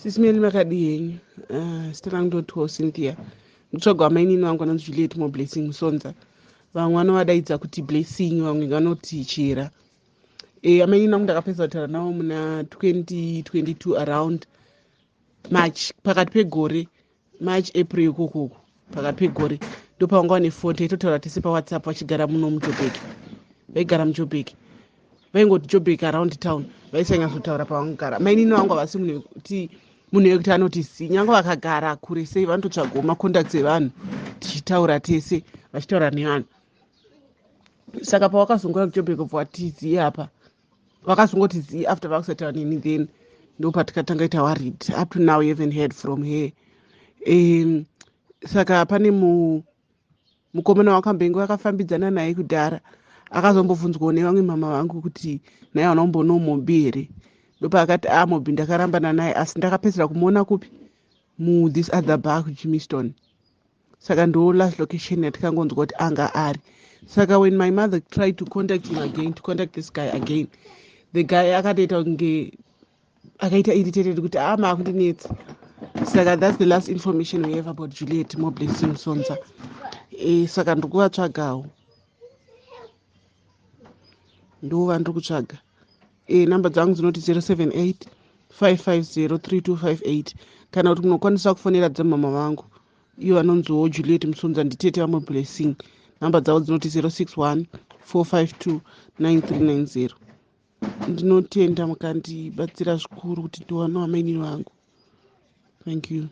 Sisi Meli, makadii henyu? Zita rangu ndotiwo Cynthia. Nditsvaga amainini vangu vanonzi Juliet Moblessing Musonza. Vamwe vanovadaidza kuti Blessing, vamwe vanoti Chera. Amainini vangu ndakapedza kutaura navo muna 2022 around March, pakati pegore, March, April ikokoko, pakati pegore ndopavanga vane foni. Taitotaura tese paWhatsApp vachigara muno muJobek. Vaigara muJobek, vaingoti Jobek around town, vaisanyatsotaura pavangogara. Mainini vangu havasi munhu wekuti anoti zi nyange vakagara kure sei, vanototsvagawo macontacts evanhu tichitaura tese, vachitaura nevanhu. Saka pavakazongouya kuJobek, ubva watiziye apa, vakazongoti zii after vakusataura neni, then ndopatikatanga ita worried. Up to now we haven't heard from her. Saka pane mukomana wakambenge vakafambidzana naye kudhara, akazombobvunzwawo nevamwe mama vangu kuti naye hauna kumbonawo Mobi here? Ndopaakati, "A, Mobi ndakarambana naye, asi ndakapedzera kumuona kupi? Muthis other bar kuGermiston." Saka ndo last location yatikangonzwa kuti anga ari. Saka when my mother tried to contact him again, to contact this guy again, the guy akatoita kunge akaita irritated kuti, "A, maakundinetsa." Saka that's the last information we have about Juliet Moblessing Musonza. Saka ndiri kuvatsvagawo, ndova ndiri kutsvaga. Namba dzangu dzinoti 078 550 3258, kana kuti munokwanisa kufonera dzemama vangu, iyo vanonziwo Juliet Musonza, nditete vaMoblessing. Namba dzavo dzinoti 061 452 9390. Ndinotenda mukandibatsira zvikuru kuti ndiwanewo amainini vangu. Thank you.